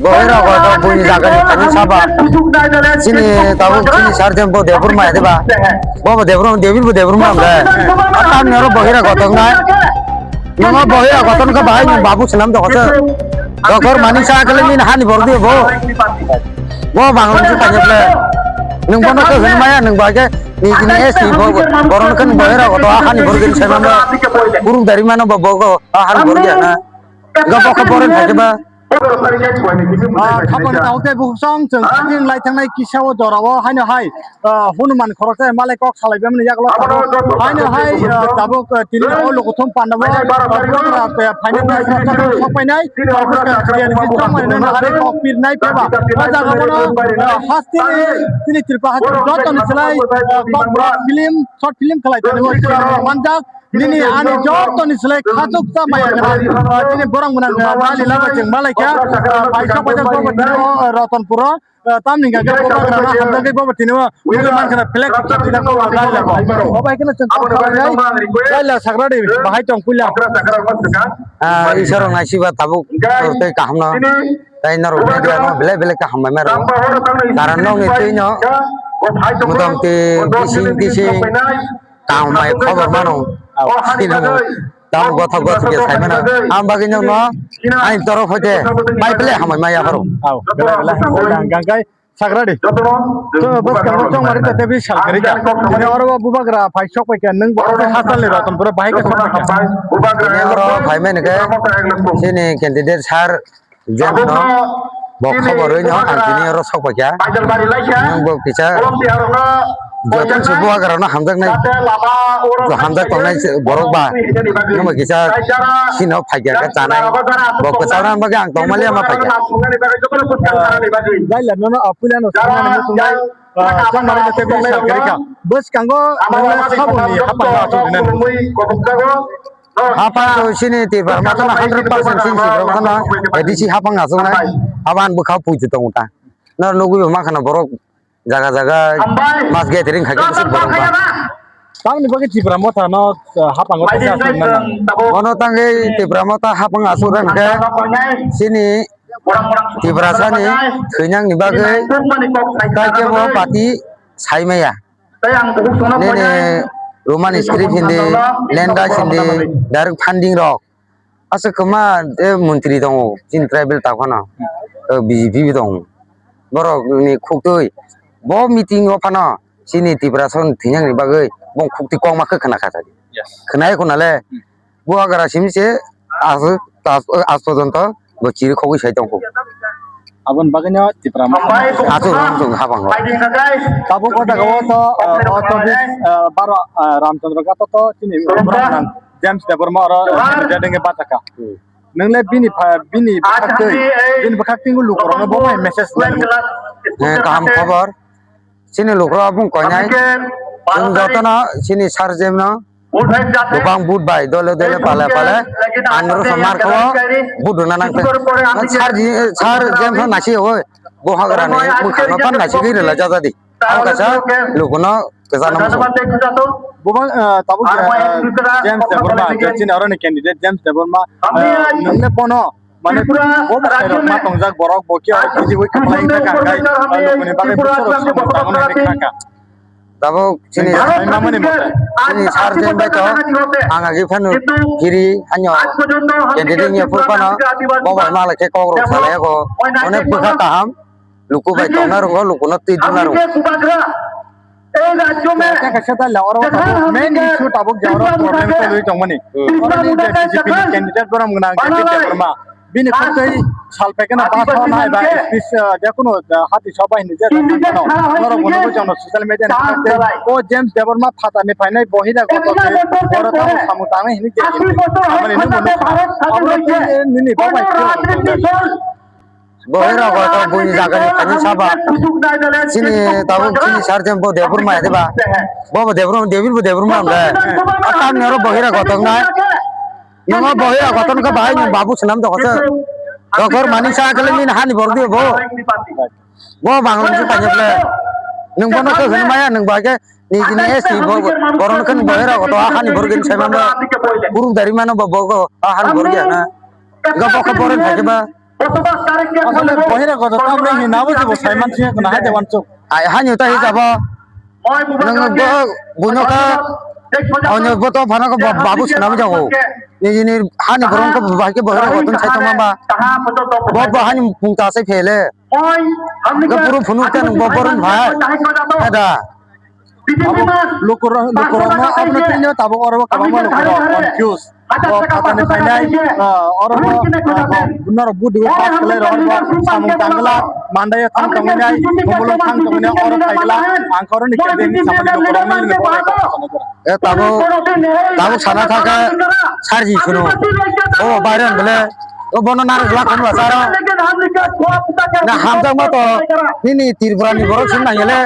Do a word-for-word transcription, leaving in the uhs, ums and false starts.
Bohira koto buini jagani thani saba. Chini tabuk chini sarjem bo Debbarma ya diba? Bo bo Debbarma, Debir bo Debbarma de. Tamni oro bohira koto nai. Nongo bohira koto nokha bahai nung babu swnam dokoso. Dokhor mani sa kele nini hani borok dibo. Bo Bangladesh tanya ble. Nung bono khe hwn maya nung ba khe nini S T bo borok khe bohira koto hani borok gini sai mano. Kuruk dari mano bo bo hani borok ya na. Ga bo khe borok thai ba. Ah, khapang tao tei bukhuk song chwng thangwi lai thangnai kisa o jora o haino hai, ah, Hanuman khoroksa malai kok salai bemani yagulo tabuk haino hai, ah, tabuk, ah, tini o Lukuthum Panda o, ah, program, ah, phainai tabuk sok painai, ah, buskang kiriya ni bising tongmani nang hari kok pirnai peba. O jaga bono, ah, hasteni tini Tripura hasteni jotoni slai, ah, kok film, short film khlai tani o manjak. Nini ani jotoni slai khatuk ta maya kana. Tini borok mwnang, ah, nali lama chwng malai kha. Ah, phaisa paisa borok tini o, ah, Ratanpuro. Ah, tamni hwnkha khe bubagra no hamjakgwi borok tini o. Nini man khana flag kisa tila ko nali lama. Obo hai kheno chwng kok khalai nai. Nali la sagra de bahai tong puila. Ah, Isor rok nai siba tabuk tei kaham no. Tei norok media no belai belai kaham bai mero. Karon no ngi twi no. Motamti bising bising. Tang mai khobor mano. Tamo gothok gothok ya sai mano. Ang bagwi nokno ani torof hoite bai pele hamai maya horo. Au, belai belai. Belai hangkang kai sagra di. To bas kang chong mari ta tebi sal kari ka. Ini oro bubagra phai sok pai ka nang bo hasal le Ratanpuro bahai ka sok pai ka. Ini oro phai mene ke sini candidate sir Jemno bo khobor oi no ang tini oro sok paikha. Nung bo kisa joto se bubagra no hamjak nai, hamjak tongnai borok ba. Nung bo kisa sino phaikha khe chanai. Bo kwchang rang bagwi ang tongmani ama phaikha. Jaila nono apulano sanani muchungnai, ah, chongmani mate bisa karika. Bwskango nangla saboni hapang asuk rinani. Hapang to sini Tipra Motha no hundred percent sini si borok no A D C hapang asuk nai. Haban bwkha puitu tongo ta. Nor nugwi bo makhana borok jaga jaga mass gathering khai khe borok ba. Tamni bagwi Tipra Motha no, ah, hapang asuk nang. Bono tangwi Tipra Motha hapang asuk rang khe sini Tiprasani thwinangni bagwi kaikebo party saimaya. Nini Roman script hindi, language hindi, direct funding rok. Aswk kwma tei montri tongo, chini tribal ta phano, B J P bo tongo. Borok ni khuktwi bo meeting o phano chini Tiprasani thwinangni bagwi bo khuktwi kokma khe khna kha. Khna ya khuna le. Bubagra simi se aswk, aswk, aswk porjonto bo chiri khogwi sai tongkho. Aboni bagwino Tipra Motha. Aswk rong chwng habango. Tabuk o jaga o to, o to bis, baro, Ramchandra Ghat o to chini borok nang James Debbarma oro jadenge bachaka. Nwngle bini pha-, bini bwkhaktwi, bini bwkhaktwi lukurokno bo bai message. Kaham khobor. Chini lukurok abung koinai. Chwng jotono chini sir Jemno kwbang vote bai dole dole pale pale anuro somar kho vote rwna nangkhe. Sir ji, sir Jemno nasi oi. Bubagrani mwkhangno phan nasi gwi rwla jajadi. Ang kaisa lukuno kwchangno muchung. Bubang, tabuk James Debbarma je chini oroni candidate James Debbarma, nwngle bono Mane bo bo khairok ma tongjak borok bo khe oro kijiwi kwplai wngkha kha, kha, kha, lukuni bagwi bwsarok samung tangmani hwnwi kha kha. Tabuk chini sai mamani mote. Chini sir Jemno bai to ang agi phano kiri hanyo candidate ni phuru phano bo bai mala khe kok rok salai yago. Onek bwkha kaham luku bai tongna rwngo, lukuno twi duna rwngo. Tei kaisa dal oro tabuk main issue tabuk je oro problem tongwi tongmani. Oro ni je B J P ni candidate borom gwnang David Debbarma. Bini khortwi sal phaikhe no bus o nai ba S P, ah, je kunu, ah, hati soba hinwi je norok bono bo chwngno social media ni khortwi o James Debbarma phatar ni phainai bohira goto khe oro tamo samung tangnai hinwi je hinwi. Tamani nini bo nukha. Abo nini bo bai khe. Bohira goto buini jagani thani saba. Chini tabuk chini sir Jemno Debbarma ya diba? Bo bo Debbarma, Debir bo Debbarma hwnle. Tamni oro bohira goto wngnai. Nongo bohira goto wngkha bahai nwng babu swnam dokoso. Dokhor mani sa kele nini hani borok dibo bo. Bo Bangladesh tanya ble. Nwng bono khe hwn maya nwng bahai khe nijini S T bo borok khe bohira goto a hani borok gini sai mano. Kuruk dari mano bo bo a hani borok ya na. Ga bo khe borok thai ba. Asole bohira goto tamni hinabo jebo saiman siya kuna hai dewan chuk. Ai hanyu ta hijabo. Nang bo buno ka onyo bo to phano ko babu swnam jago. Ni ni hani borong ko bahai ke bohira goto sai tongma ba. Bo bo hani pungta sai phele. Ga puru phunuk kan bo boron bhai. Ada. Abo lukurok, lukurokno abono tini tabuk oro kwbangma lukurok confuse. Bo phatani phainai, ah, oro bo, ah, bo norok budi o pass khlai rok oro bo samung tangla, mandai thang tongwi nai, bumulung thang tongwi nai, oro phaigla, ang khe oro ni khe bini samani lukurokno nini bo. E tabuk, tabuk sana thaka sarji sunu. O Byron bole, o bono narwk la kono asaro. Na hamjakma to, nini Tripura ni borok sini nangya le.